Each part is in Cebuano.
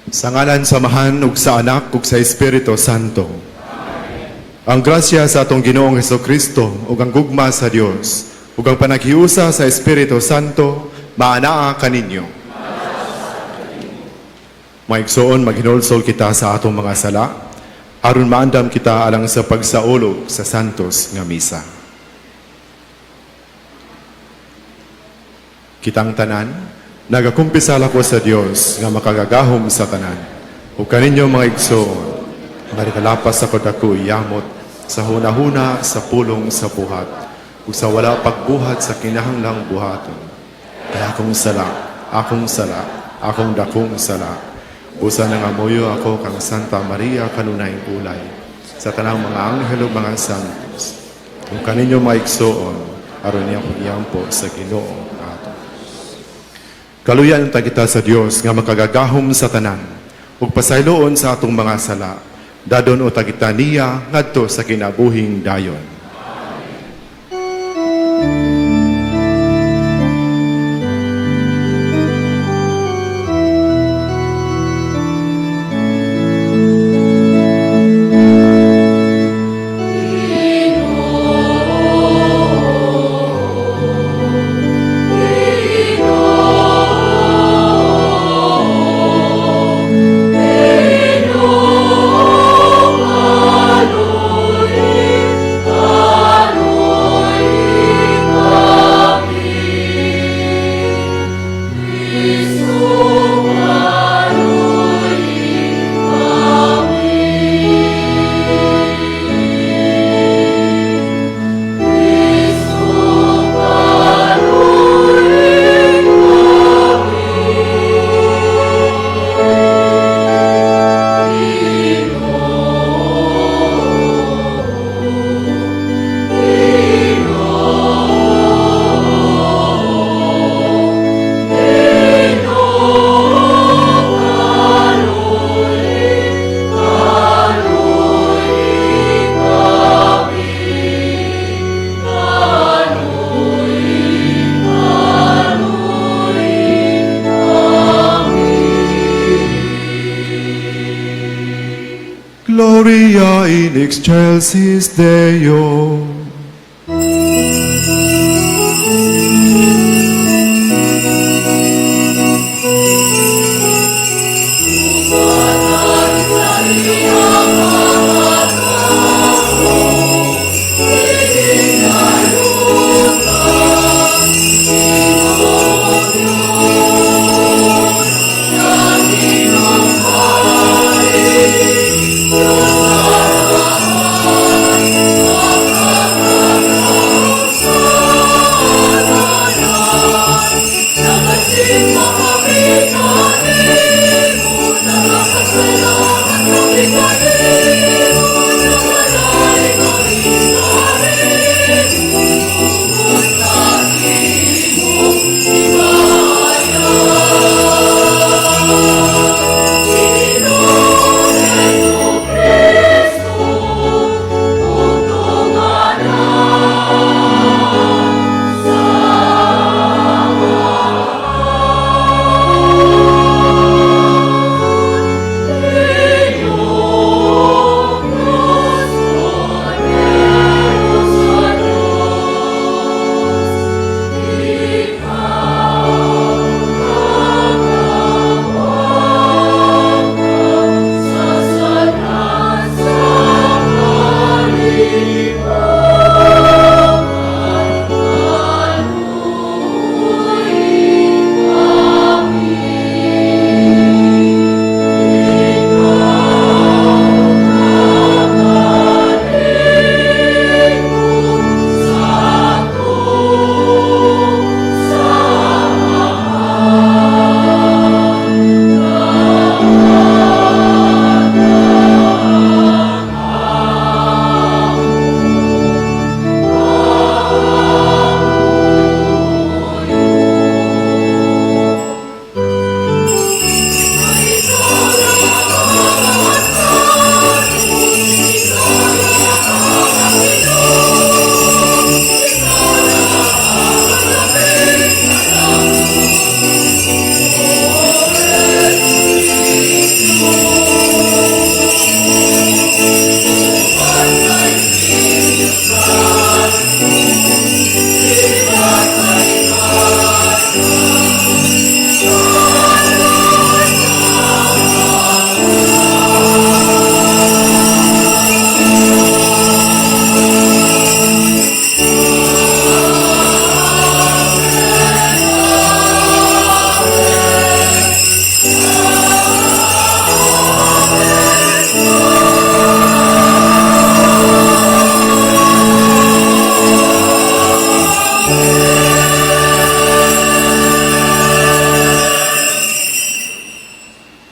Sa ngalan sa Amahan ug sa Anak ug sa Espiritu Santo. Ang grasya sa atong Ginoong Hesukristo ug ang gugma sa Dios ug ang panaghiusa sa Espiritu Santo maanaa kaninyo. Mga igsoon, maghinulsol kita sa atong mga sala aron maandam kita alang sa pagsaulog sa santos nga misa. Kitang tanan, nagakumpisal ako sa Dios nga makagagahom sa tanan. Ug kaninyo, mga igsoon, nga nakalapas ako dako yamot sa hunahuna, sa pulong, sa buhat, ug sa wala pagbuhat sa kinahanglang buhaton. Kay akong sala, akong sala, akong dakong sala. Busa nangamuyo ako kang Santa Maria, kanunayng ulay, sa tanang mga anghel ug mga santos. Ug kaninyo, mga igsoon, aron niyang pagyampo sa Ginoo ato. Kaluyan ta kita sa Dios nga makagagahom sa tanan ug pasayloon sa atong mga sala. Dadon uta kita niya ngadto sa kinabuhing dayon. Gloria in excelsis Deo.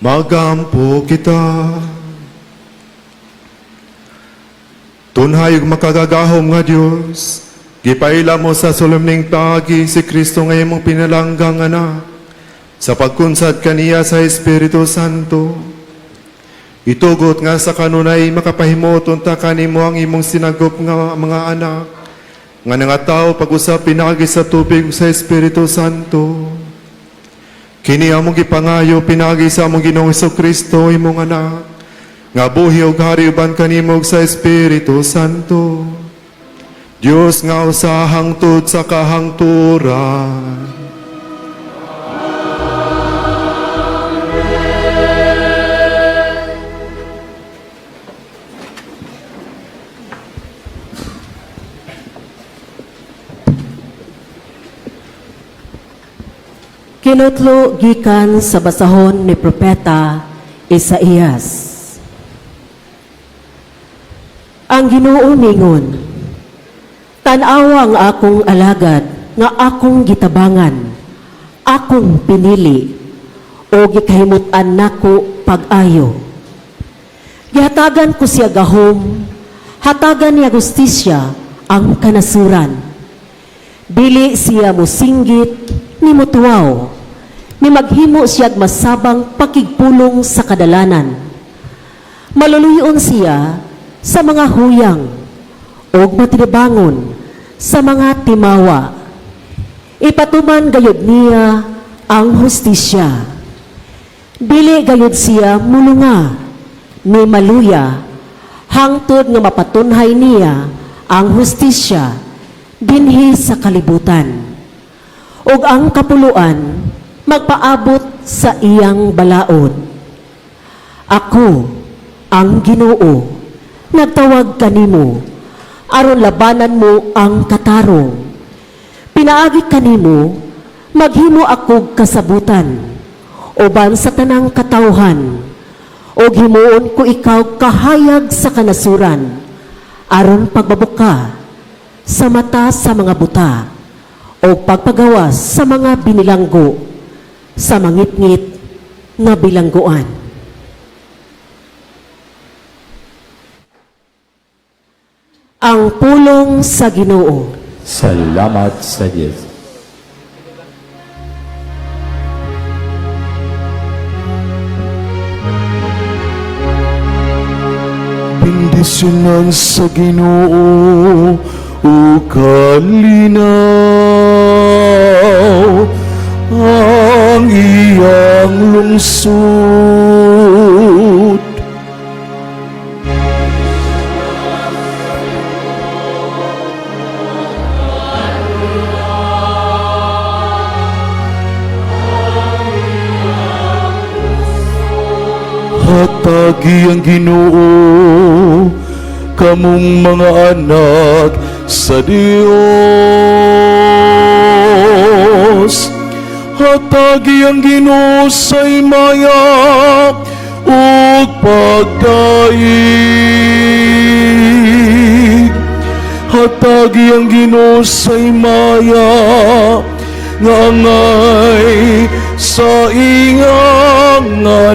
Magampo kita. Tunhay ug makagagahom nga Dios, gipaila mo sa solemneng paagi si Kristo nga imong pinalanggang anak, sa pagkunsad kaniya sa Espiritu Santo. Itugot nga sa kanunay makapahimot unta kanimo ang imong sinagop nga mga anak, nga nangatao pag-usab pinaagi sa tubig ug sa Espiritu Santo. Kini among gipangayo pinaagi sa among Ginoong Kristo, imong anak, nga buhi ug hari uban kanimo ug sa Espiritu Santo. Dios nga usa hangtod sa kahangturan. Kinutlo gikan sa basahon ni Propeta Isaías. Ang Ginoo mingon, "Tan-awa ang akong alagad nga akong gitabangan, akong pinili, o gikahimut-an nako pag-ayo. Gihatagan ko siya gahom, hatagan niya gustisya ang kanasuran. Dili siya musinggit ni mutuwaw, ni maghimo siya'g masabang pakigpulong sa kadalanan. Maluluyon siya sa mga huyang ug matinibangon sa mga timawa. Ipatuman gayud niya ang hustisya. Dili gayud siya mulunga ni maluya hangtod nga mapatunhay niya ang hustisya dinhi sa kalibutan. Ug ang kapuluan magpaabot sa iyang balaod. Ako, ang Ginoo, nagtawag kanimo aron labanan mo ang katarong. Pinaagi kanimo, maghimo akog kasabutan uban sa tanang katawhan, ug himuon ko ikaw kahayag sa kanasuran aron pagbabuka sa mata sa mga buta o pagpagawas sa mga binilanggo sa mangitngit nga bilangguan." Ang pulong sa Ginoo. Salamat sa Diyos. Bendisyonan sa Ginoo o kalinaw ang iyang lungsod. Hatagi ang Ginoo kamong mga anak sa Dios. Hatagi ang Ginoo sa himaya ug pagdaig. Hatagi ang Ginoo sa himaya nga angay sa iyang ngalan.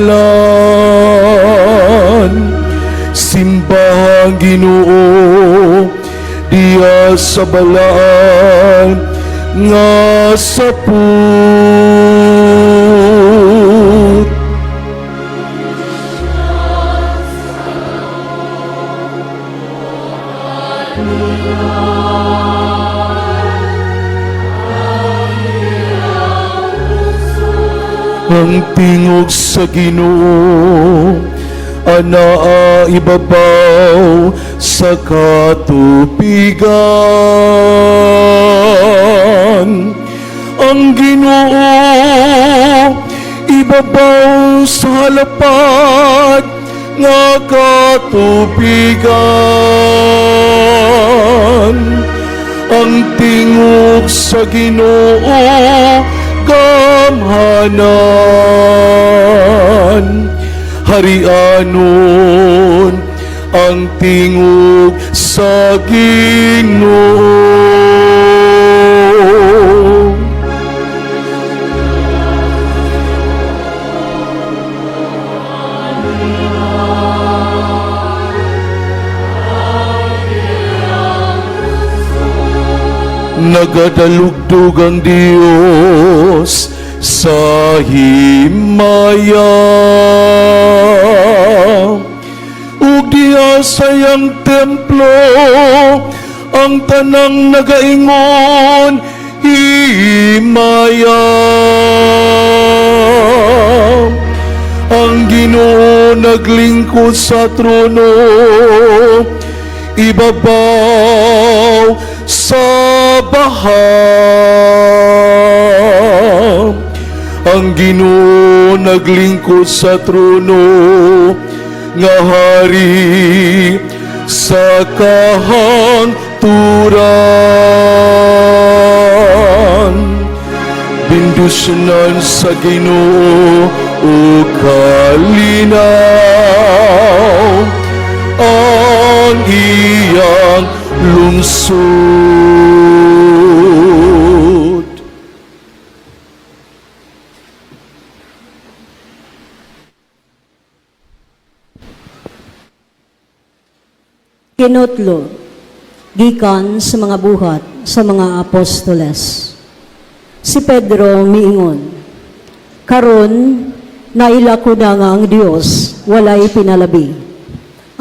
Simbahang Ginoo diya sa balaan nga saput. Ang tingog sa Ginoo anaa ibabaw sa katubigan. Ang Ginoo ibabaw sa halapad nga katubigan. Ang tingog sa Ginoo gamhanan, harianon ang tingog sa Ginoo. Nagadalugdog ang Dios sa himaya ug diha sa iyang templo ang tanang nagaingon, "Himaya!" Ang Ginoo naglingkod sa trono ibabaw sa baha. Ang Ginoo naglingkod sa trono nga hari sa kahangturan. Bendisyonan sa Ginoo o kalinaw ang iyang lungsod. Kinutlo, gikan sa mga Buhat sa mga Apostoles. Si Pedro miingon, "Karon naila ko na nga ang Dios walay pinalabi.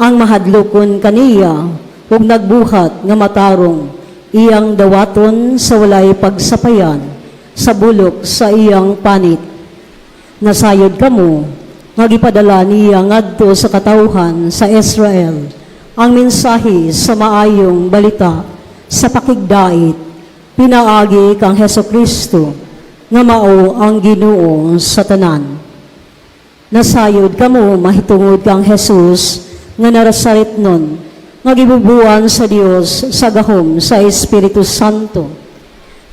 Ang mahadlokon kaniya ug nagbuhat nga matarong, iyang dawaton sa walay pagsapayan sa bulok sa iyang panit. Nasayod kamo nga gipadala niya ngadto sa katawhan sa Israel ang mensahe sa maayong balita sa pakigdait pinaagi kang Heso Kristo nga mao ang Ginoo sa tanan. Nasayod kamo mahitungod kang Jesus nga Nazaretnon nga gibubuan sa Dios sa gahom sa Espiritu Santo.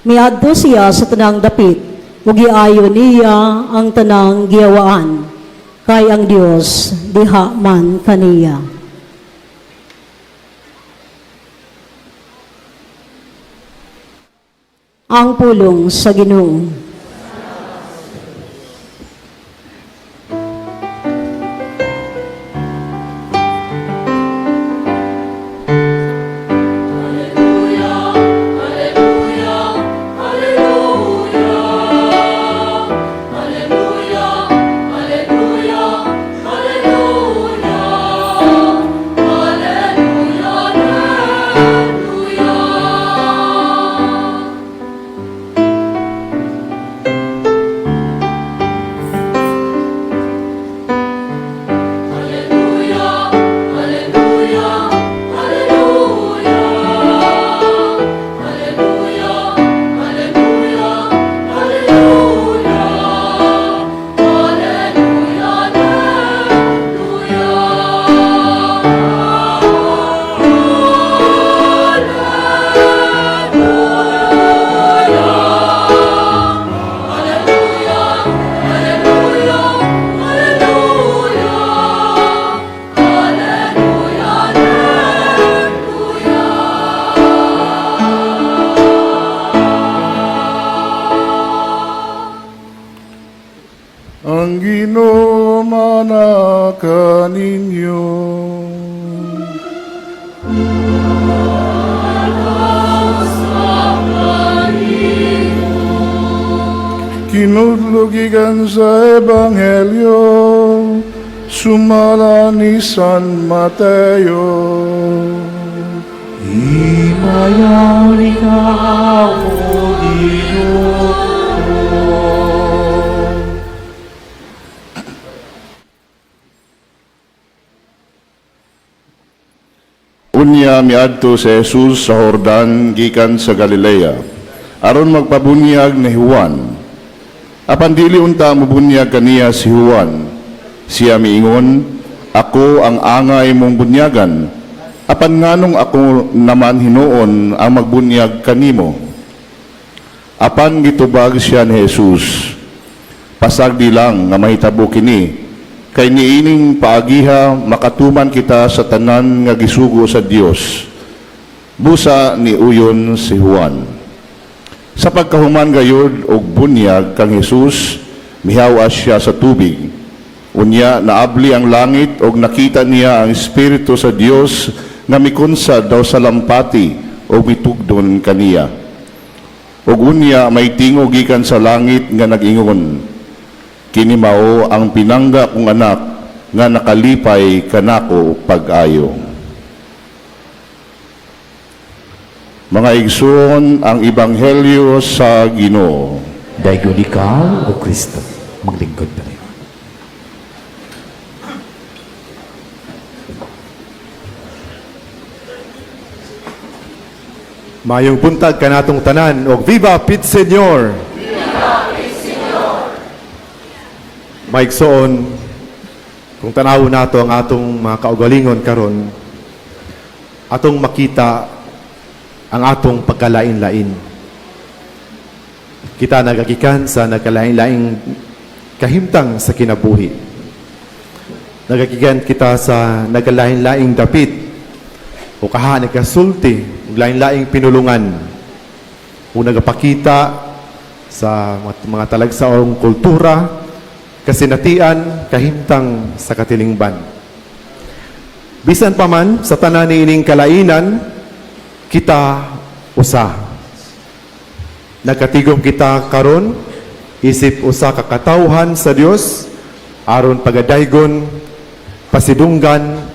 Miadto siya sa tanang dapit ug giayo niya ang tanang giyawaan kay ang Dios diha man kaniya." Ang pulong sa Ginoo. Ang Ginoo maanaa kaninyo. Kinutlo gikan sa Ebanghelyo sumala ni San Mateo. Himayaon ikaw, O Ginoo. Unya miadto si Jesus sa Jordan gikan sa Galilea aron magpabunyag ni Juan. Apan dili unta mobunyag kaniya si Juan. Siya miingon, "Ako ang angay mong bunyagan. Apan nganong ako naman hinuon ang magbunyag kanimo?" Apan gitubag siya ni Jesus, "Pasagdi lang nga mahitabo kini, kay niining paagiha makatuman kita sa tanan nga gisugo sa Dios." Busa ni uyon si Juan. Sa pagkahuman gayud og bunyag kang Jesus, mihawas siya sa tubig. Unya naabli ang langit og nakita niya ang Espiritu sa Dios nga mikunsad daw sa lampati og mitugdon kaniya. Ug unya may tingog gikan sa langit nga nag-ingon, "Kini mao ang pinangga kong anak nga nakalipay kanako pag-ayo." Mga igsoon, ang ebanghelyo sa Ginoo. Daygon ikaw, O Kristo, maglingkod tayo. Mayong buntag kanatong tanan og Viva Pit Señor. Viva Pit Señor. Maigsoon, kung tanawon nato ang atong mga kaugalingon karon, atong makita ang atong pagkalain-lain. Kita nagagikan sa nagkalain-laing kahimtang sa kinabuhi. Nagagikan kita sa nagkalain-laing dapit o kaha nagkasulti og lain-laing pinulungan o nagapakita sa mga talagsaong kultura, kasinatian, kahimtang sa katilingban. Bisan pa man sa tanan niining kalainan, kita usa. Nagkatigom kita karon isip usa ka katawhan sa Dios aron pagadaygon, pasidunggan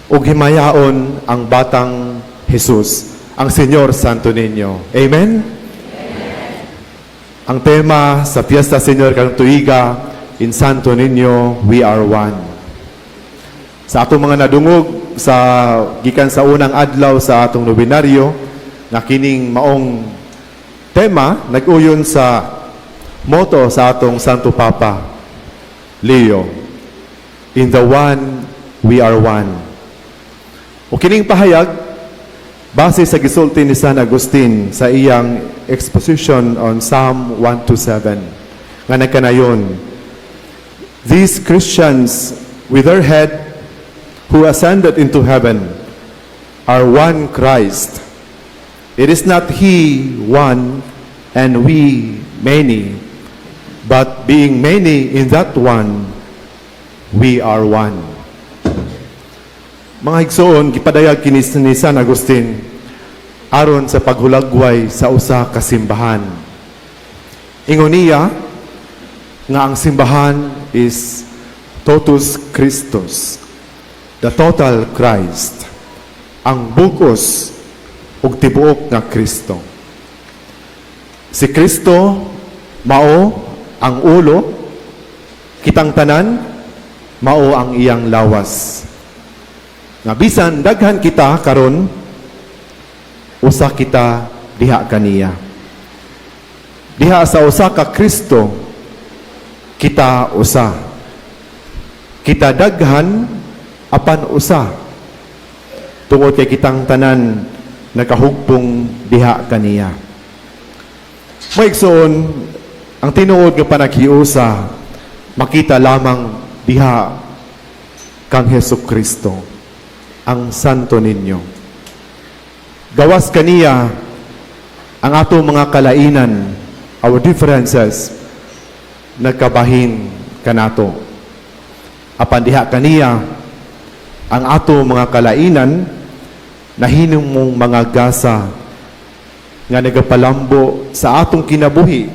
ug himayaon ang batang Jesus, ang Señor Santo Niño. Amen? Ang tema sa Fiesta Señor karong tuiga, "In Santo Niño, we are one." Sa atong mga nadungog sa gikan sa unang adlaw sa atong nobenaryo, nga kining maong tema nag-uyon sa motto sa atong Santo Papa Leo, "In the one, we are one." O kining pahayag base sa gisulti ni San Agustin sa iyang exposition on Psalm 127 nga nagkanayon, "These Christians with their head who ascended into heaven are one Christ. It is not he one and we many, but being many in that one, we are one." Mga igsoon, gipadayag kini ni San Agustin aron sa paghulagway sa usa ka simbahan. Ingon niya nga ang simbahan is totus Christus, the total Christ, ang bugos ug tibuok nga Kristo. Si Kristo mao ang ulo, kitang tanan mao ang iyang lawas. Nga bisan daghan kita karon, usa kita diha kaniya. Diha sa usa ka Kristo, kita usa. Kita daghan apan usa. Tungod kay kitang tanan nakahugpong diha kaniya. Maigsoon, ang tinuod nga panaghiusa makita lamang diha kang Hesus Kristo, ang Santo Niño. Gawas kaniya, ang atong mga kalainan, our differences, nagkabahin kanato. Apan diha kaniya, ang ato mga kalainan nahinimong mga gasa nga nagapalambo sa atong kinabuhi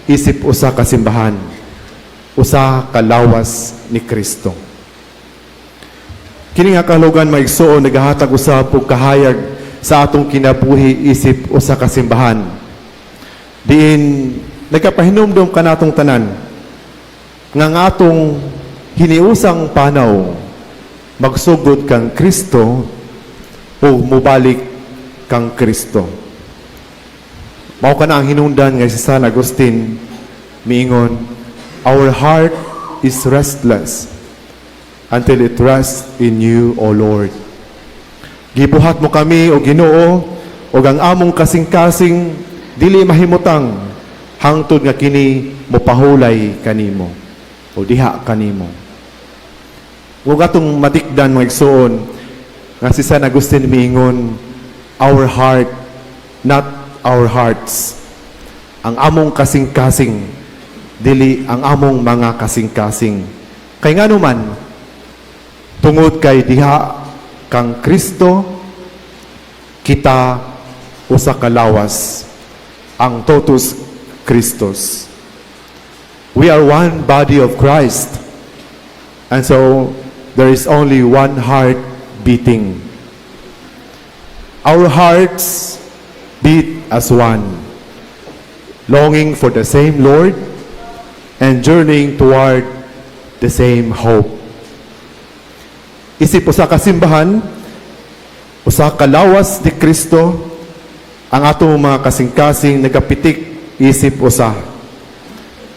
isip usa ka simbahan, usa ka lawas ni Kristo. Kini nga kahulugan, mga igsoon, nagahatag usab og kahayag sa atong kinabuhi isip usa ka simbahan. Diin nagkapahinumdom kanatong tanan nga ang atong hiniusang panaw magsugod kang Kristo o mubalik kang Kristo. Mao kana ang hinungdan nga si San Agustin miingon, "Our heart is restless until it rests in you, O Lord." Gibuhat mo kami, O Ginoo, ug ang among kasing-kasing dili mahimutang hangtod nga kini mopahulay kanimo o diha kanimo. Ug atong matikdan, mga igsoon, nga si San Agustin miingon, "Our heart, not our hearts." Ang among kasing-kasing, dili ang among mga kasing-kasing. Kay ngano man, tungod kay diha kang Kristo, kita usa ka lawas. Ang totus Christus. We are one body of Christ. And so there is only one heart beating. Our hearts beat as one, longing for the same Lord and journeying toward the same hope. Isip usa ka simbahan, usa ka lawas ni Kristo, ang atong mga kasing-kasing nagapitik isip usa.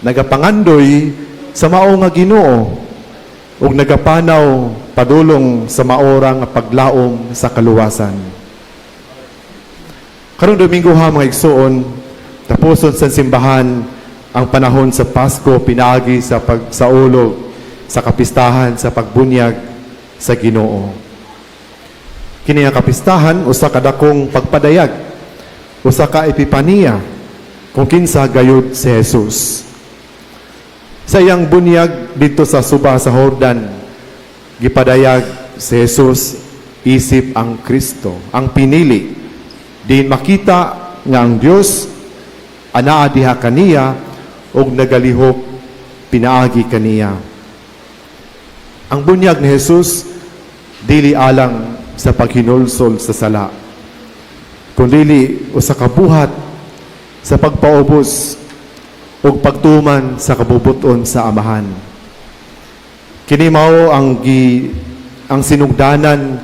Nagapangandoy sa mao nga Ginoo ug nagapanaw padulong sa maora nga paglaom sa kaluwasan. Karong Domingo ha, mga igsoon, tapuson sa simbahan ang panahon sa Pasko pinaagi sa pagsaulog sa kapistahan sa pagbunyag sa Ginoo. Kini ang kapistahan usa ka dakong pagpadayag, usa ka epipaniya kung kinsa gayud si Jesus. Sa iyang bunyag didto sa suba sa Jordan, gipadayag si Jesus isip ang Kristo, ang pinili. Diin makita nga ang Dios anaa diha kaniya ug nagalihok pinaagi kaniya. Ang bunyag ni Jesus dili alang sa paghinulsol sa sala, kundili usa ka buhat sa pagpaubos ug pagtuman sa kabubut-on sa Amahan. Kini mao ang sinugdanan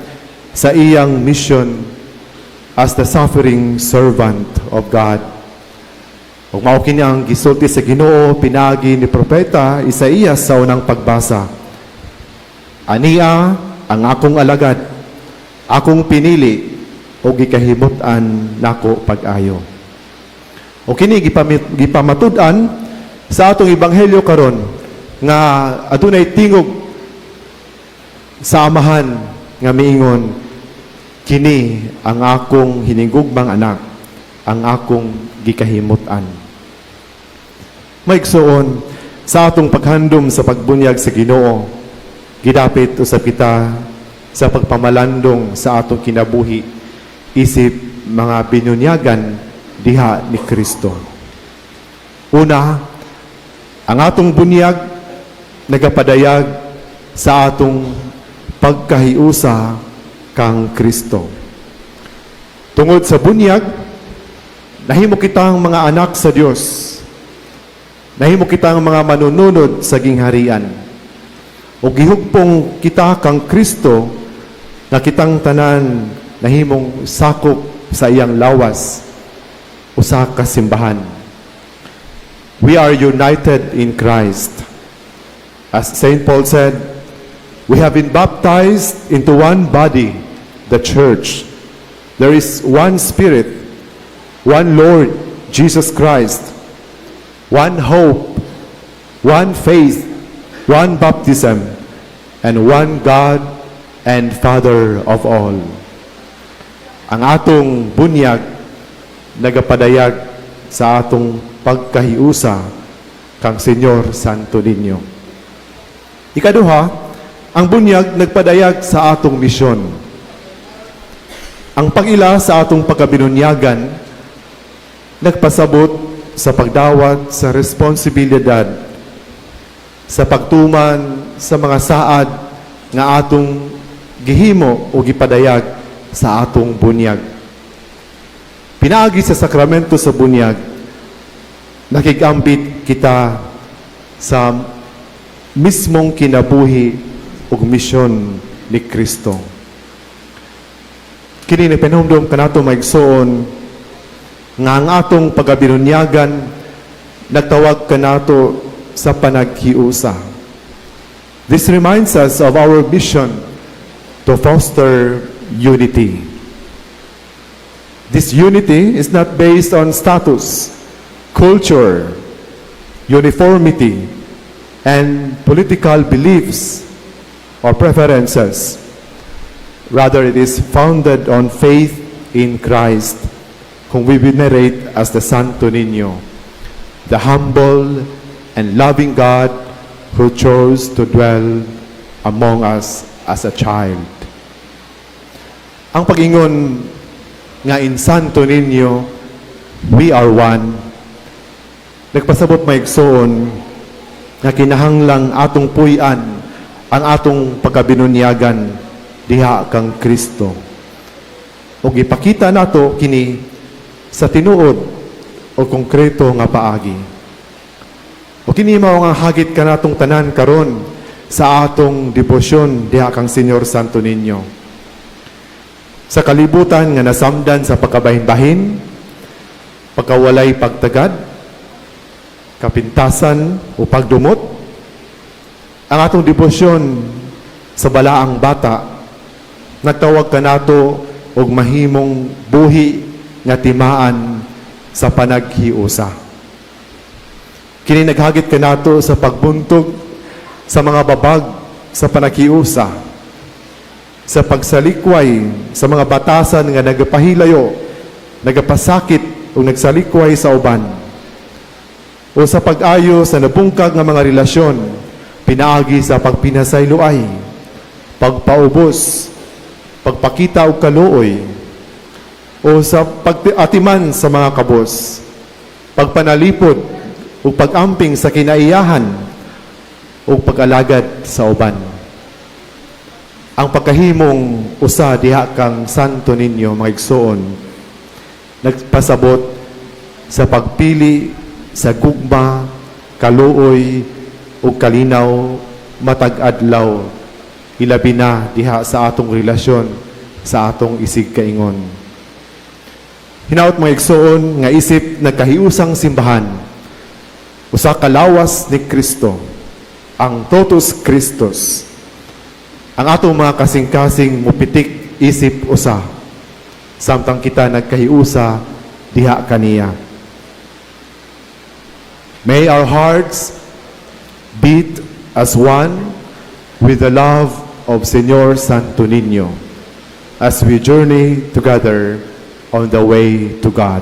sa iyang mission as the suffering servant of God. Ug mao kini ang gisulti sa Ginoo pinaagi ni propeta Isaías sa unang pagbasa. "Ania ang akong alagad, akong pinili ug gikahimut-an nako pag-ayo." O kini gipamatud-an sa atong ebanghelyo karon nga adunay tingog sa Amahan nga miingon, "Kini ang akong hinigugmang anak, ang akong gikahimut-an." Maigsuon, sa atong paghandom sa pagbunyag sa Ginoo, gidapit usab kita sa pagpamalandong sa atong kinabuhi isip mga binunyagan diha ni Kristo. Una, ang atong bunyag nagapadayag sa atong pagkahiusa kang Kristo. Tungod sa bunyag, nahimo kitang mga anak sa Dios. Nahimo kitang mga manununod sa gingharian. O gihugpong kita kang Kristo nga kitang tanan nahimong sakop sa iyang lawas, usa ka simbahan. We are united in Christ. As St. Paul said, we have been baptized into one body, the church. There is one Spirit, one Lord, Jesus Christ, one hope, one faith, one baptism, and one God and Father of all. Ang atong bunyag nagapadayag sa atong pagkahiusa kang Señor Santo Niño. Ikaduha, ang bunyag nagpadayag sa atong misyon. Ang pag-ila sa atong pagkabinunyagan nagpasabot sa pagdawat sa responsibilidad sa pagtuman sa mga saad nga atong gihimo o gipadayag sa atong bunyag. Pinaagi sa sakramento sa bunyag, nakig-ambit kita sa mismong kinabuhi ug misyon ni Kristo. Kini ni panumdum kanato, maigsoon, nga ang atong pagabinunyagan nagtawag kanato sa panaghiusa. This reminds us of our mission to foster unity. This unity is not based on status, culture, uniformity, and political beliefs or preferences. Rather, it is founded on faith in Christ, whom we venerate as the Santo Niño, the humble and loving God who chose to dwell among us as a child. Ang pag-ingon nga in Santo Niño We are one. Nagpasabot, mga igsoon, nga kinahanglang atong puy-an ang atong pagkabinunyagan diha kang Kristo. Ug ipakita nato kini sa tinuod o konkreto nga paagi. O kini mao nga hagit kanatong tanan karon sa atong debosyon diha kang Señor Santo Niño. Sa kalibutan nga nasamdan sa pagkabahin-bahin, pagkawalay pagtagad, kapintasan o pagdumot, ang atong debosyon sa balaang bata nagtawag kanato og mahimong buhi nga timaan sa panaghiusa. Kini naghagit kanato sa pagbuntog sa mga babag sa panaghiusa, sa pagsalikway sa mga batasan nga nagapahilayo, nagapasakit o nagsalikway sa uban, o sa pag-ayo sa nabungkag nga mga relasyon pinaagi sa pagpinasayloay, pagpaubos, pagpakita og kaluoy, o sa pag-atiman sa mga kabos, pagpanalipod o pag-amping sa kinaiyahan o pag-alagad sa uban. Ang pagkahimong usa diha kang Santo Niño, mga igsoon, nagpasabot sa pagpili sa gugma, kaluoy ug kalinaw matag adlaw, ilabi na diha sa atong relasyon sa atong isig kaingon. Hinaot, mga igsoon, nga isip nagkahiusang simbahan, usa ka lawas ni Kristo, ang Totus Christus, ang atong mga kasing-kasing mupitik isip usa samtang kita nagkahiusa diha kaniya. May our hearts beat as one with the love of Señor Santo Niño as we journey together on the way to God.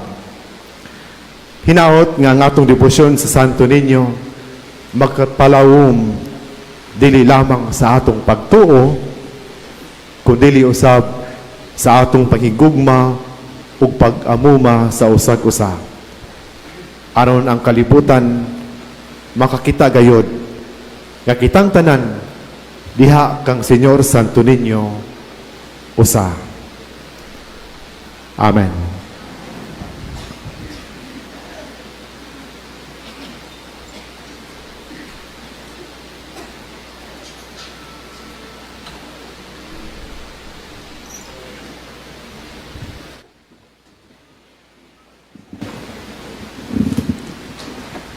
Hinaot nga ang atong debosyon sa Santo Niño makapalawom dili lamang sa atong pagtuo kundili usab sa atong paghigugma ug pag-amuma sa usag-usa, aron ang kalibutan makakita gayod nga kitang tanan diha kang Señor Santo Niño usa. Amen.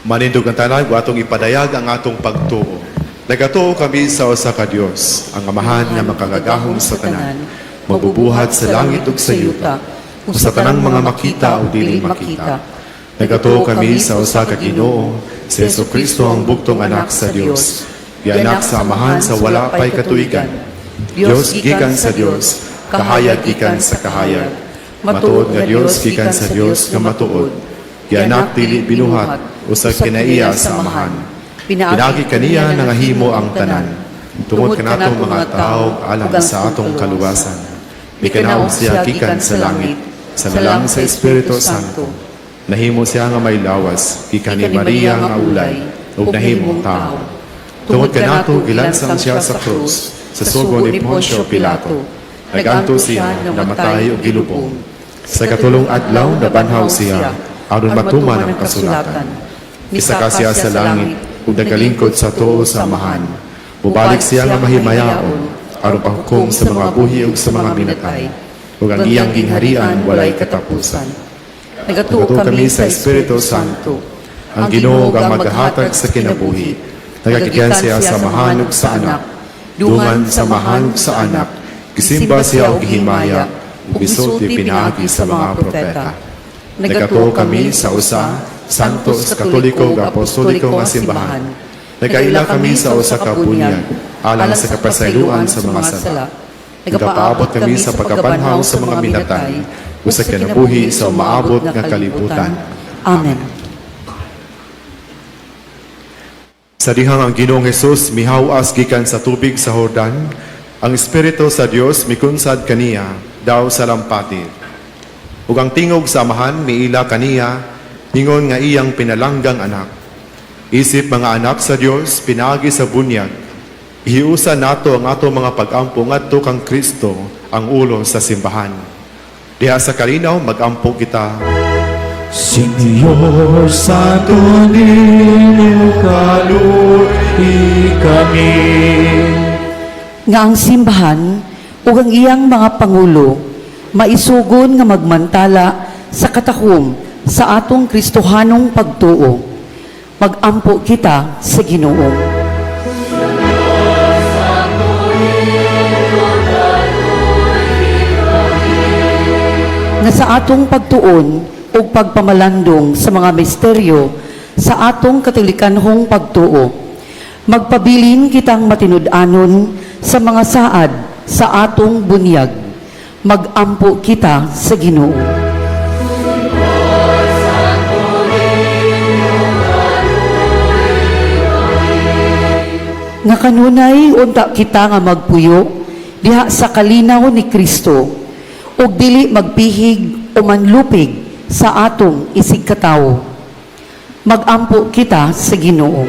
Manindog ang tanan, atong ipadayag ang atong pagtuo. Nagatuo kami sa usa ka Dios, ang Amahan nga makagagahom sa tanan, magbubuhat sa langit ug sa yuta, ug sa tanang mga makita o dili makita. Nagatuo kami sa usa ka Ginoo, si Jesu-Cristo, ang bugtong anak sa Dios, gianak sa Amahan sa wala pay katuigan. Dios gikan sa Dios, kahayag gikan sa kahayag. Matuod nga Dios gikan sa Dios nga matuod. Gianak, dili binuhat, usa kinaiya sa Amahan. Pinaagi kaniya nangahimo ang tanan. Tungod kanatong mga tao alang sa atong kaluwasan, mikanaog siya gikan sa langit, sa lalang sa Espiritu Santo. Nahimo siya nga may lawas, gikan ni Maria nga ulay, ug nahimong tao. Tungod kanato gilansang siya sa krus, sa sugo ni Poncio Pilato. Naganto siya, namatay ug gilubong. Sa katulong adlaw nabanhaw siya, aron matuman ang kasulatan. Misaka siya sa langit ug nagalingkod sa tuo sa Amahan. Mubalik siya nga mahimayaon aron paghukom sa mga buhi ug sa mga minatay. Ug ang iyang gingharian walay katapusan. Nagatuo kami sa Espiritu Santo, ang Ginoo ang maghahatag sa kinabuhi. Nagakigyan siya sa Amahan ug sa Anak. Dungan sa Amahan ug sa Anak. Gisimba siya og gihimaya ug gisulti pinaagi sa mga propeta. Nagatuo kami sa usa, Santo, Katoliko ug Apostoliko nga simbahan. Nagaila kami sa usa ka bunyag alang sa kapasayloan sa mga sala. Nagapaabot kami sa pagkabanhaw sa mga minatay ug sa kinabuhi sa umaabot nga kalibutan. Amen. Sa dihang ang Ginoong Hesus mihawas gikan sa tubig sa Jordan, ang Espiritu sa Dios mikunsad kaniya daw sa lampati. Ug ang tingog sa Amahan miila kaniya, ingon nga iyang pinalanggang anak. Isip mga anak sa Dios, pinaagi sa bunyag, ihiusa nato ang ato mga pag-ampo ngadto kang Kristo, ang ulo sa simbahan. Diha sa kalinaw, mag-ampo kita. Señor Santo Niño, kaluoy kami. Nga ang simbahan ug ang iyang mga pangulo maisugon nga magmantala sa katahom sa atong Kristohanong pagtuo. Magampo kita sa Ginoo. Nga sa atong pagtuon ug pagpamalandong sa mga misteryo sa atong katolikanhong pagtuo, magpabilin kitang matinud-anon sa mga saad sa atong bunyag. Magampo kita sa Ginoo. Nga kanunay unta kita nga magpuyo diha sa kalinaw ni Kristo ug dili magpihig o manlupig sa atong isigkatawo. Magampo kita sa Ginoo.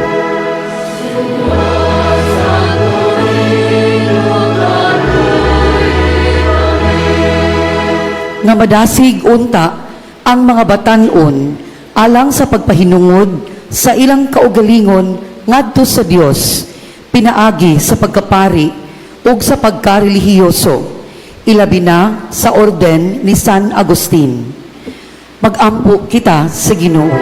Nga madasig unta ang mga batan-on alang sa pagpahinungod sa ilang kaugalingon ngadto sa Dios pinaagi sa pagkapari ug sa pagkarelihiyoso, ilabi na sa orden ni San Agustin. Magampo kita sa Ginoo.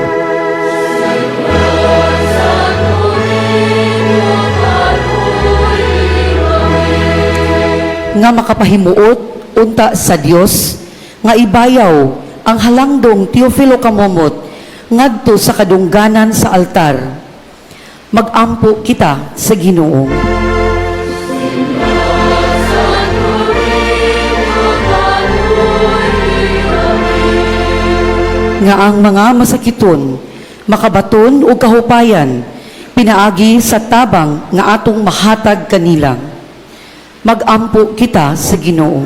Nga makapahimuot unta sa Dios nga ibayaw ang halangdong Teofilo Camomot ngadto sa kadungganan sa altar. Magampo kita sa Ginoo. Nga ang mga masakiton makabaton og kahupayan pinaagi sa tabang nga atong mahatag kanila. Magampo kita sa Ginoo.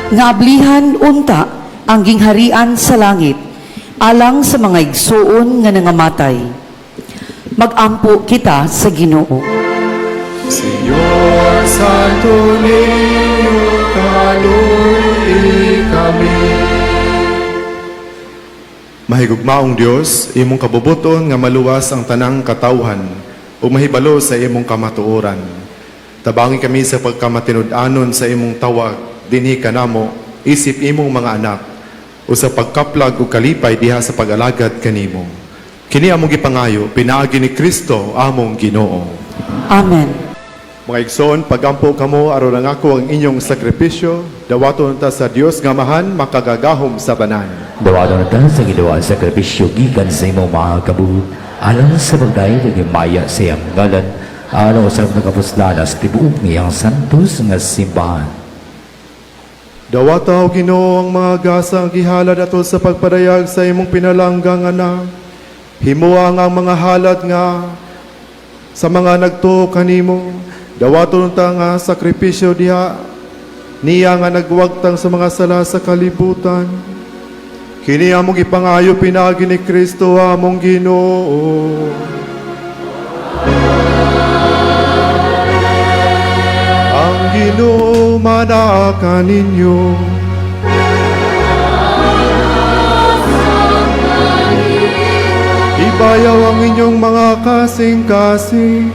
Nga ablihan unta ang gingharian sa langit alang sa mga igsuon nga nangamatay. Magampo kita sa Ginoo. Señor Santo Niño, kaluoy kami. Mahigugmaong Dios, imong kabubuton nga maluwas ang tanang katawhan ug mahibalo sa imong kamatuoran. Tabangi kami sa pagkamatinud-anon sa imong tawag dinhi kanamo isip imong mga anak o sa pagkaplag ug kalipay diha sa pag-alagad kanimo. Kini among gipangayo pinaagi ni Kristo among Ginoo. Amen. Mga igsoon, pagampo kamo aron ang ako ang inyong sakripisyo, dawaton ta sa Dios nga Amahan makagagahom sa tanan. Dawaton ta sa Ginoo ang sakripisyo gikan sa imong mga kabuhi alang sa pagdayeg ug himaya sa iyang ngalan, alang sa nagapuslana sa tibuok niyang santos nga simbahan. Dawata o Ginoo ang mga gasa ang gihalad ato sa pagpadayag sa imong pinalanggang anak. Himua nga ang mga halad nga sa mga nagtuo kanimo. Dawaton ta nga sakripisyo diha niya nga nagwagtang sa mga sala sa kalibutan. Kini among ipangayo pinaagi ni Kristo among Ginoo. Ang Ginoo manaa kaninyo. Ibayaw ang inyong mga kasing-kasing.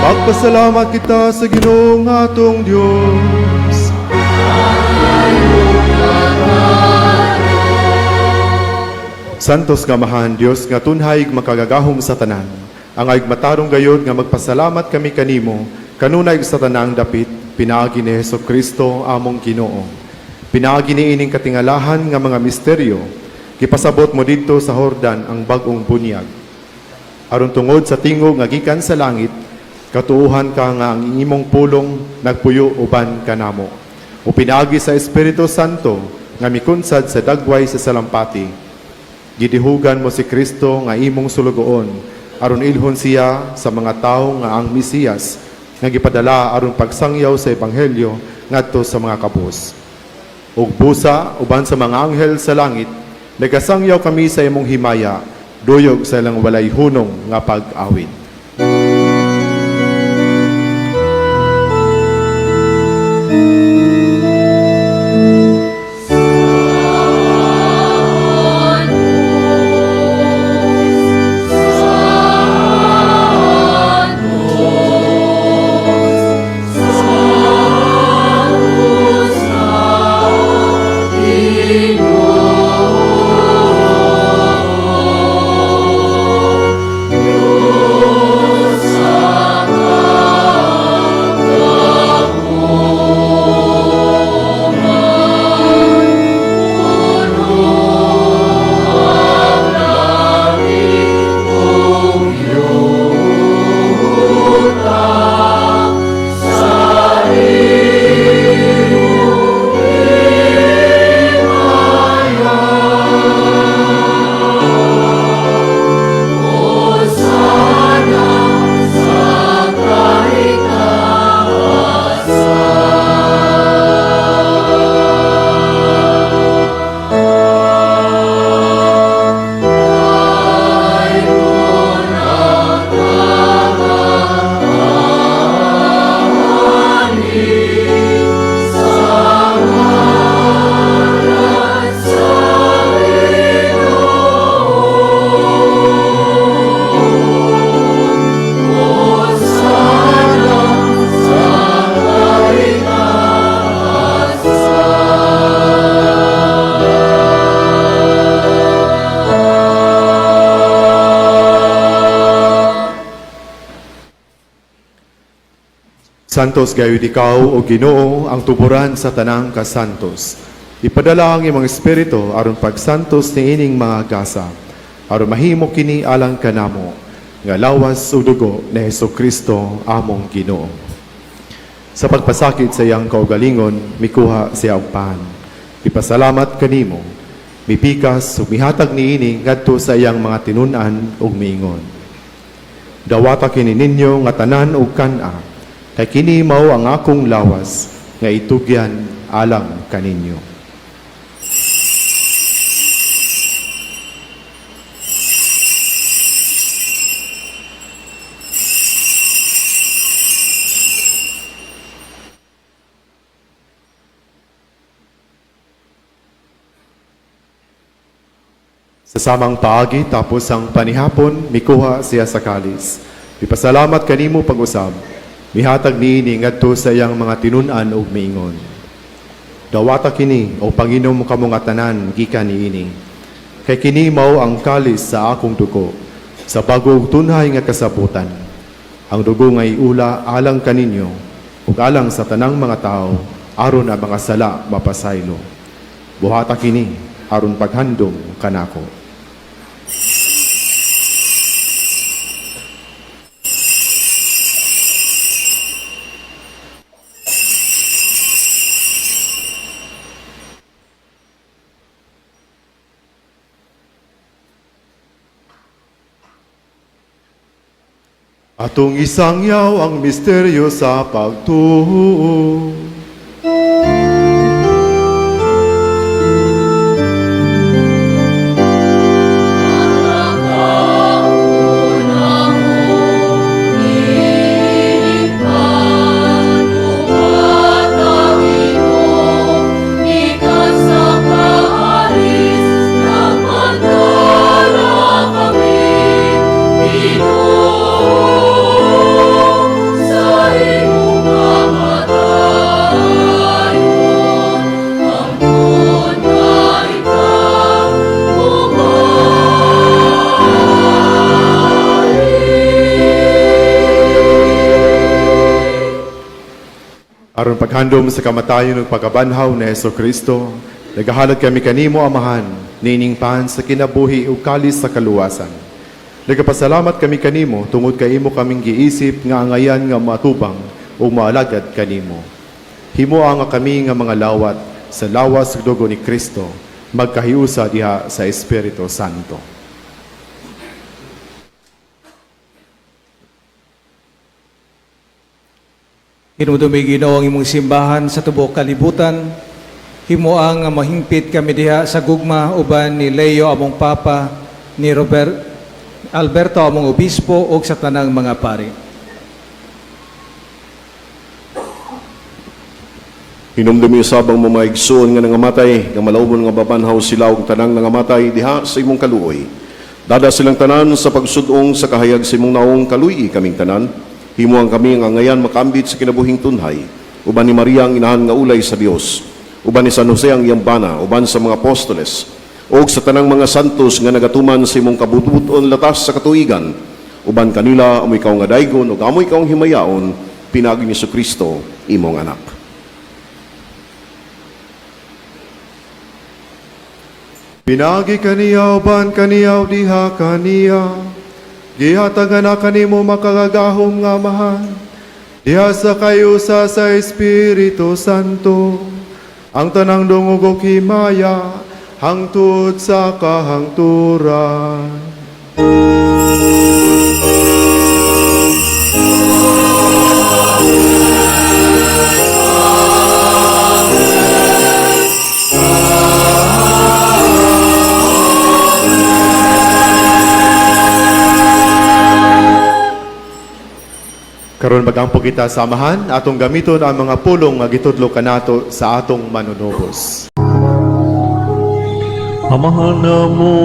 Magpasalamat kita sa Ginoong atong Diyos. Santos nga Amahan, Dios nga tunhay makagagahom sa tanan. Ang ayog matarong gayod nga magpasalamat kami kanimo, kanunay sa tanang dapit, pinaagi ni Hesus Kristo among Ginoo. Pinaagi ni ining katingalahan nga mga misteryo, gipasabot mo didto sa Hordan ang bag-ong bunyag. Aron tungod sa tingog nga gikan sa langit, katuohan ka nga ang imong pulong nagpuyo uban kanamo. O pinaagi sa Espiritu Santo nga mikunsad sa dagway sa salampati. Gidihugan mo si Kristo nga imong sulugoon aron ilhon siya sa mga tawo nga ang Mesiyas nga gipadala aron pagsangyaw sa ebanghelyo ngadto sa mga kabus. Ug busa uban sa mga anghel sa langit, nagasangyaw kami sa imong himaya, duyog sa ilang walay hunong nga pag-awit. Santos gayud ikaw o Ginoo ang tuburan sa tanang kasantos. Ipadala ang imong espiritu aron pagsantos niining mga gasa, aron mahimo kini alang kanamo nga lawas ug dugo ni Hesukristo among Ginoo. Sa pagpasakit sa iyang kaugalingon, mikuha siya og pan. Ipasalamat kanimo, mipikas ug mihatag niini ngadto sa iyang mga tinun-an ug miingon. Dawata kini ninyo nga tanan og kan-a, kay kini mao ang akong lawas nga itugyan alang kaninyo. Sa samang paagi tapos ang panihapon, mikuha siya sa kalis. Ipasalamat kanimo pag-usab. Mihatag niini ngadto sa iyang mga tinun-an ug miingon. Dawata kini o panginom kamo nga tanan gikan niini. Kay kini mao ang kalis sa akong dugo, sa bago ug tunhay nga kasabutan. Ang dugo nga iula alang kaninyo ug alang sa tanang mga tawo aron ang mga sala mapasaylo. Buhata kini aron paghandom kanako. Atong isangyaw ang misteryo sa pagtuo. Aron paghandom sa kamatayon ug pagkabanhaw ni Hesukristo, nagahalad kami kanimo, Amahan, niining pan sa kinabuhi ug kalis sa kaluwasan. Nagapasalamat kami kanimo tungod kay imo kaming giisip nga angayan nga matubang ug maalagad kanimo. Himoa nga kami nga mga lawat sa lawas ug dugo ni Kristo, Magkahiusa diha sa Espiritu Santo. Hinumdumi, Ginoo, ang imong simbahan sa tubok kalibutan. Himoa nga mahingpit kami diha sa gugma uban ni Leo among Papa, ni Robert Alberto among obispo ug sa tanang mga pari. Hinumdumi usab ang mga igsoon nga nangamatay, nga malaumon nga mabanhaw sila og tanang nangamatay diha sa imong kaluoy. Dada silang tanan sa pagsud-ong sa kahayag sa imong naong, kaluy-i kaming tanan. Himuang kami nga angayan makambit sa kinabuhing tunhay. Uban ni Maria ang inahan nga ulay sa Dios. Uban ni San Jose ang iyang bana, uban sa mga apostoles, ug sa tanang mga santos nga nagatuman sa imong kabutbuton latas sa katuigan. Uban kanila amo ikaw nga daygon ug amo ikaw ang himayaon pinaagi ni Kristo imong anak. Pinaagi kaniya, uban kaniya, diha kaniya, gihatagan na kanimo makagagahom nga Amahan, diha sa kahiusa sa Espiritu Santo, ang tanang dungog ug himaya hangtod sa kahangturan. Karon magampo kita sa Amahan, atong gamiton ang mga pulong nga gitudlo kanato sa atong manunubos. Amahan namo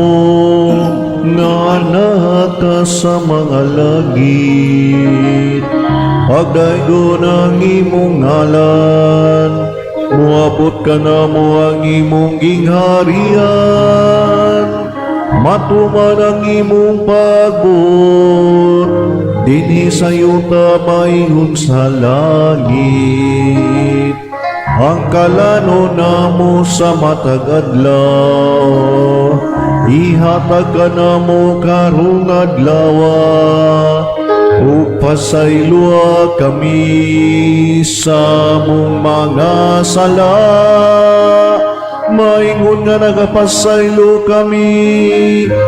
nga naa ka sa mga langit, pagdaygon ang imong ngalan, muabot kanamo ang imong gingharian, matuman ang imong pagbuot, dinhi sa yuta maingon sa langit. Ang kalanon namo sa matag adlaw, ihatag kanamo karong adlaw, ug pasayloa kami sa among mga sala, maingon nga nagapasaylo kami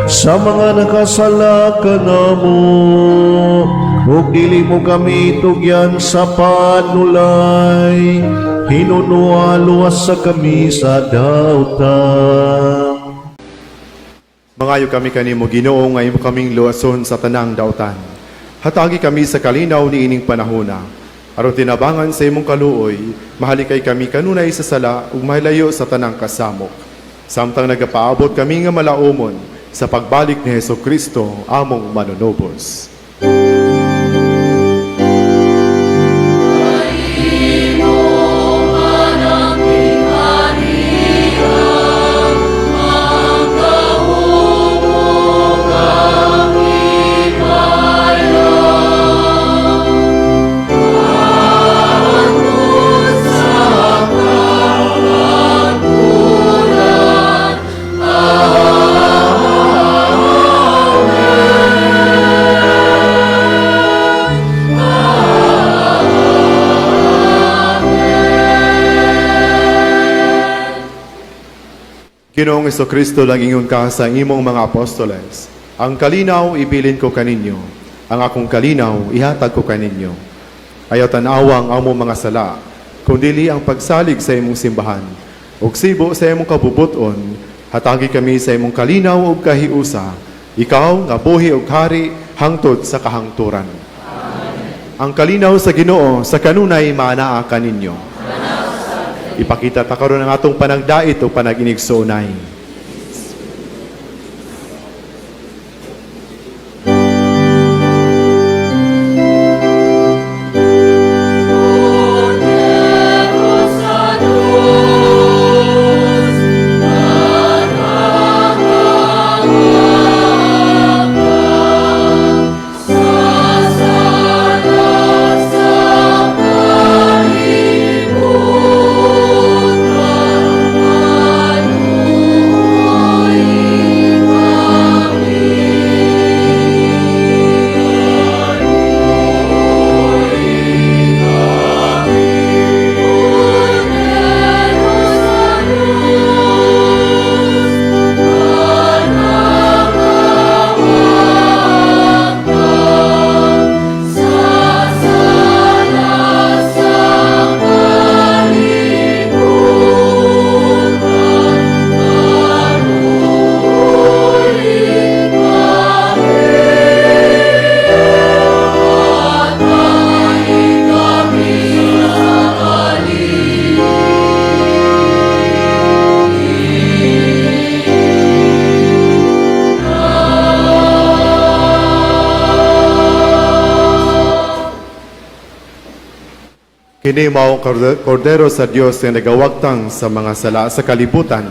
sa mga nakasala kanamo, ug dili mo kami tugyan sa panulay, hinunoa luwasa kami sa dautan. Mangayo kami kanimo, Ginoo, nga imo kaming luwason sa tanang dautan. Hatagi kami sa kalinaw niining panahona. Aron tinabangan sa imong kaluoy, mahalikay kami kanunay sa sala ug mahilayo sa tanang kasamok, samtang nagapaabot kami nga malaumon sa pagbalik ni Hesus Kristo among manunubos. Ginoong Kristo, nag-ingon ka sa imong mga apostoles, "Ang kalinaw ibilin ko kaninyo, ang akong kalinaw ihatag ko kaninyo." Ayaw tan-awa ang among mga sala, kundili ang pagsalig sa imong simbahan. Ug sibo sa imong kabubuton, hatagi kami sa imong kalinaw ug kahiusa, ikaw nga buhi ug hari hangtod sa kahangturan. Ang kalinaw sa Ginoo sa kanunay maanaa kaninyo. Ipakita ta karon ang atong panagdait o panag-inigsoonay. Kini mao ang kordero sa Dios nga nagawagtang sa mga sala sa kalibutan.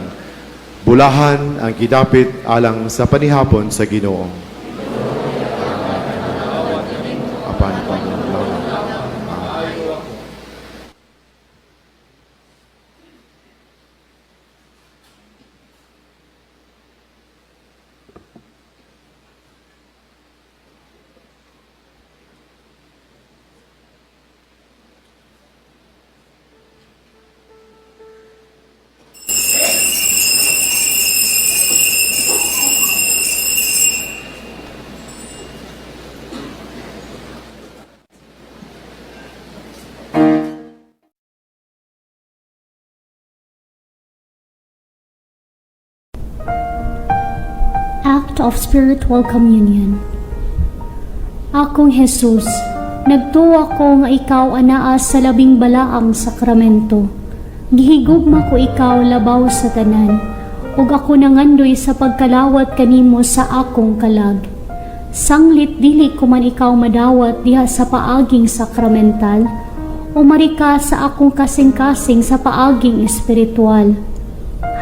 Bulahan ang gidapit alang sa panihapon sa Ginoo. Apan Panginoon. Act of Spiritual Communion. Akong Jesus, nagtuwa ko nga ikaw anaa sa labing balaang sakramento. Gihigugma ko ikaw labaw sa tanan, ug ako nangandoy sa pagkalawat kanimo sa akong kalag. Sanglit dili ko man ikaw madawat diha sa paaging sakramental, umari ka sa akong kasing-kasing sa paaging espiritual.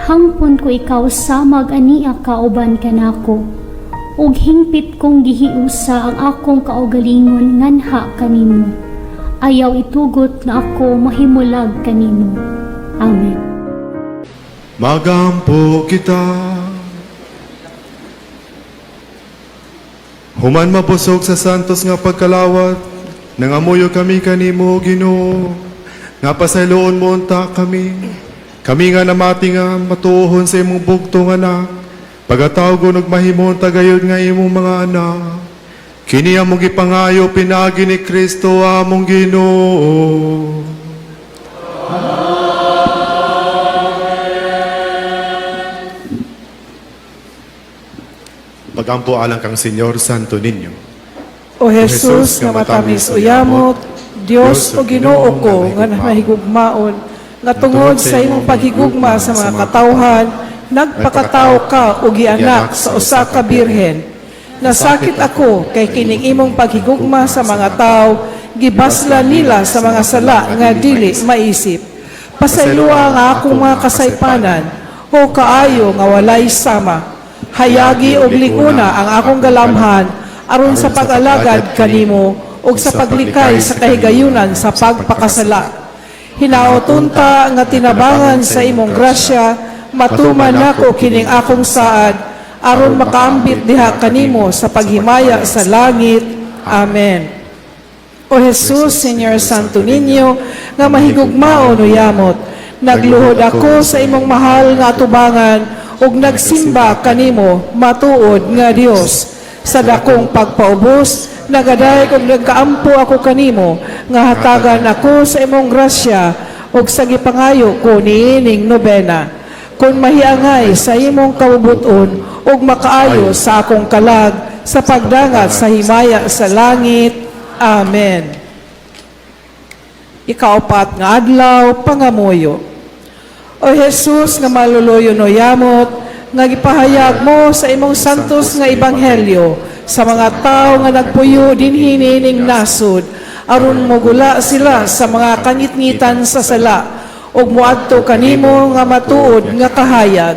Hangpon ko ikaw samag ania kauban kanako, ug hingpit kong gihiusa ang akong kaugalingon nganha kanimo. Ayaw itugot nga ako mahimulag kanimo. Amen. Magampo kita. Human mabusog sa santos nga pagkalawat, nangamuyo kami kanimo, Ginoo. Nga pasayloon mo unta kami. Kami nga namati nga matuohon sa imong bugtong anak. Pagatawgon og mahimong tagayod nga imong mga anak. Kini among gipangayo pinaagi ni Kristo among Ginoo. Pagampo alang kang Señor Santo Niño. O Jesus nga matamis o yamot, Dios o Ginoo ko nga mahigugmaon, nga tungod sa imong paghigugma sa mga katawhan, nagpakatawo ka og gianak sa usa ka birhen. Nasakit ako kay kining imong paghigugma sa mga tawo, gibasla nila sa mga sala nga dili maisip. Pasayloa ang akong mga kasaypanan, o kaayo nga walay sama. Hayagi og likuna ang akong galamhan aron sa pag-alagad kanimo ug sa paglikay sa kahigayunan sa pagpakasala. Hinaot unta nga tinabangan sa imong grasya, matuman nako kining akong saad aron makaambit diha kanimo sa paghimaya sa langit. Amen. O Jesus, Señor Santo Niño, nga mahigugmaon o yamot, nagluhod ako sa imong mahal nga atubangan ug nagsimba kanimo matuod nga Dios. Sa dakong pagpaubos, nagadayeg og nagkaampo ako kanimo nga hatagan ako sa imong grasya ug sa gipangayo ko niining nobena. Kon mahiangay sa imong kabubut-on ug makaayo sa akong kalag sa pagdangat sa himaya sa langit. Amen. Ikaapat nga adlaw, pangamuyo. O Jesus nga maluluyo no yamot, nga gipahayag mo sa imong santos nga ebanghelyo sa mga tao nga nagpuyo dinhi niining nasod, aron mogula sila sa mga kangitngitan sa sala ug moadto kanimo nga matuod nga kahayag.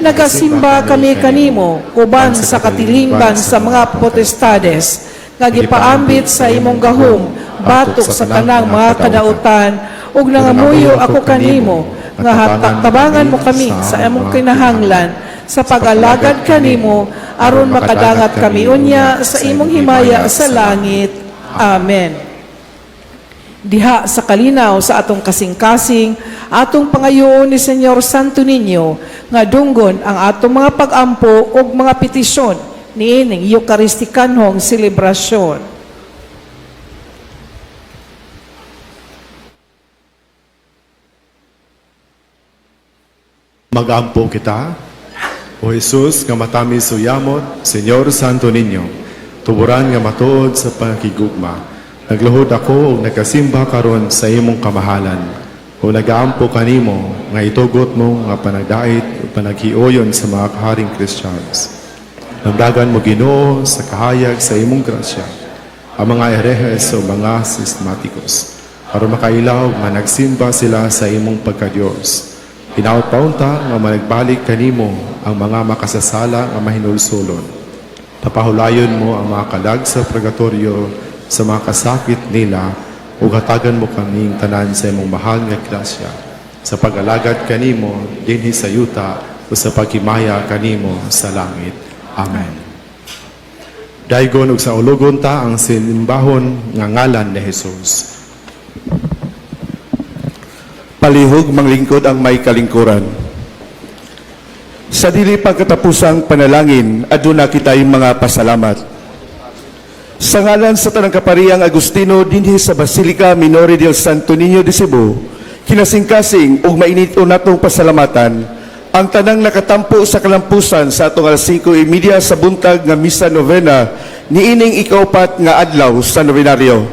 Nagasimba kami kanimo uban sa katilingban sa mga potestades nga gipaambit sa imong gahom batok sa tanang mga kadautan, ug nangamuyo ako kanimo nga tabangan mo kami sa among kinahanglan sa pag-alagad kanimo aron makadangat kami unya sa imong himaya sa langit. Amen. Diha sa kalinaw sa atong kasing-kasing, atong pangayoon ni Señor Santo Niño nga dunggon ang atong mga pag-ampo ug mga petisyon niining Eukaristikanhong selebrasyon. Magampo kita. O Jesus nga matamis o yamot, Señor Santo Niño, tuburan nga matuod sa pagkigugma. Nagluhod ako ug nagasimba karon sa imong kamahalan. O nagaampo kanimo nga itugot mo nga panagdait ug panaghiuyon sa mga kaharing Christians. Lamdagan mo Ginoo sa kahayag sa imong grasya ang mga erehes o mga sistematikos. Aron makailaw nga nagsimba sila sa imong pagka-Dios. Hinaot paunta nga managbalik kanimo ang mga makasasala nga mahinulsulon. Tapahulayon mo ang mga kalag sa purgatorio sa mga kasakit nila ug hatagan mo kaming tanan sa imong mahal nga grasya sa pag-alagad kanimo dinhi sa yuta ug sa paghimaya kanimo sa langit. Amen. Daygon ug saulogon ta ang simbahon nga ngalan ni Jesus. Palihog manglingkod ang may kalingkuran. Sa dili pagkatapusang panalangin, aduna kitay mga pasalamat. Sa ngalan sa tanang kapariyang Agustino dinhi sa Basilica Minore del Santo Niño de Cebu, kinasingkasing ug mainit natong pasalamatan ang tanang nakatampo sa kalampusan sa atong alas 5:30 sa buntag nga misa novena niining ikaupat nga adlaw sa nobenaryo.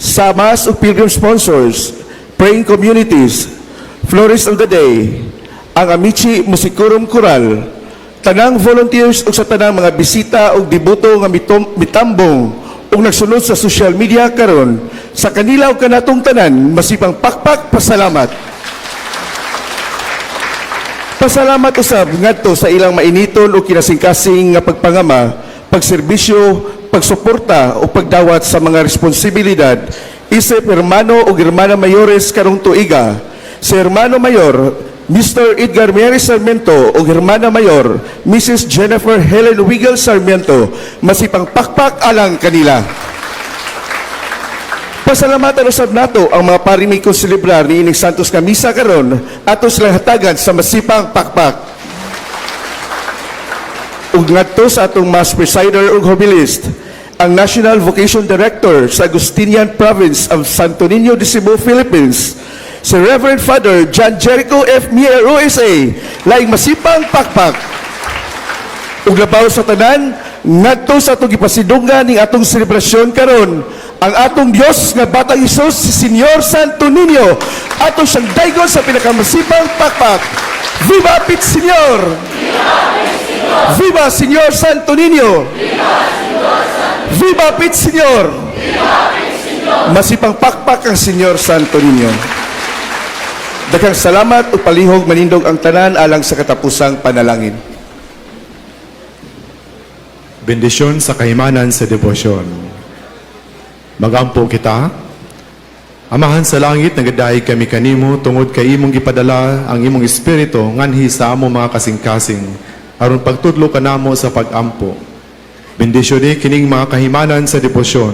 Sa Mass ug Pilgrim sponsors, praying communities, Florist of the Day, ang Amici Musicorum Choral, tanang volunteers ug sa tanang mga bisita ug deboto nga mitambong ug nagsunod sa social media karon, sa kanila ug kanatong tanan, masipang pakpak pasalamat. Pasalamat usab ngadto sa ilang mainiton ug kinasingkasing nga pagpangama, pagserbisyo, pagsuporta o pagdawat sa mga responsibilidad isip hermano o hermana mayores karong tuiga. Si Hermano Mayor Mr. Edgar Mary Sarmiento o Hermana Mayor Mrs. Jennifer Helen Wiggle Sarmiento, masipang pakpak alang kanila. Pasalamatan usab nato ang mga pari may konselebrar niining Santos nga Misa karon, ato silang hatagan sa masipang pakpak. Ug ngadto sa atong Mass Presider ug Homilist, ang National Vocation Director sa Agustinian Province of Santo Niño de Cebu, Philippines, si Reverend Father John Jericho F. Mier, OSA, laing masipang pakpak. Ug labaw sa tanan, ngadto sa atong gipasidunggan ning atong selebrasyon karon, ang atong Dios nga Batang Hesus, si Señor Santo Niño, ato siyang daygon sa pinakamasipang pakpak. Viva Pit Señor! Viva Señor Santo Niño! Viva Pit Señor! Masipang pakpak ang Señor Santo Niño. Daghang salamat ug palihog manindog ang tanan alang sa katapusang panalangin. Bendisyon sa kahimanan sa debosyon. Magampo kita. Amahan sa langit, nagadayeg kami kanimo tungod kay imong gipadala ang imong espiritu nganhi sa among mga kasing-kasing aron pagtudlo kanamo sa pagampo. Bendisyoni kining mga kahimanan sa debosyon.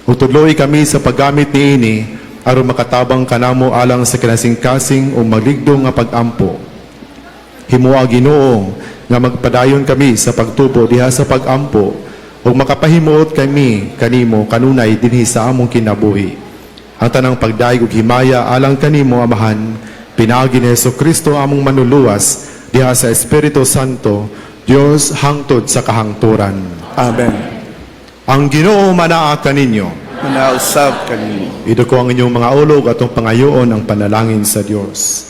Ug tudloi kami sa paggamit niini aron makatabang kanamo alang sa kinasingkasing o maligdo nga pagampo. Himoa, Ginoo, nga magpadayon kami sa pagtubo diha sa pagampo ug makapahimuot kami kanimo kanunay dinhi sa among kinabuhi. Ang tanang pagdayeg ug himaya alang kanimo, Amahan, pinaagi ni Hesus Kristo among manluluwas diha sa Espiritu Santo, Dios hangtod sa kahangturan. Amen. Ang Ginoo manaa kaninyo. Manausab kanimo. Iduko ang inyong mga ulo ug atong pangayoon ang panalangin sa Dios.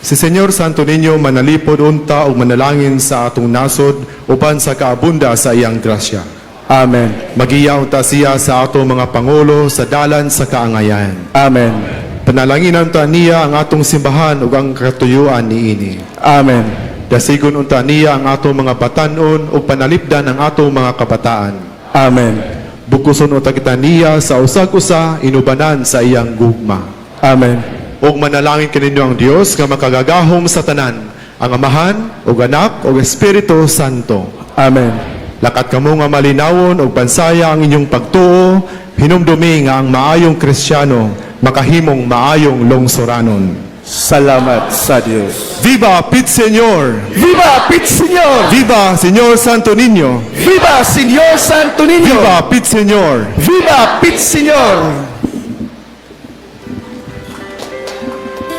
Si Señor Santo Niño manalipod unta ug manalangin sa atong nasod uban sa kaabunda sa iyang grasya. Amen. Magiya unta siya sa atong mga pangulo sa dalan sa kaangayan. Amen. Panalanginan unta niya ang atong simbahan ug ang katuyuan niini. Amen. Dasigon unta niya ang atong mga batan-on ug panalipdan ang atong mga kabataan. Amen. Bugkoson unta kita niya sa usag-usa inubanan sa iyang gugma. Amen. Ug manalangin kaninyo ang Dios nga makagagahom sa tanan, ang Amahan ug Anak ug Espiritu Santo. Amen. Lakat kamo nga malinawon ug pansaya ang inyong pagtuo, hinumdumi nga ang maayong Kristiyano makahimong maayong lungsoranon. Salamat sa Dios. Viva Pit Señor! Viva Pit Señor! Viva Señor Santo Niño! Viva Señor Santo Niño! Viva Pit Señor! Viva Pit Señor!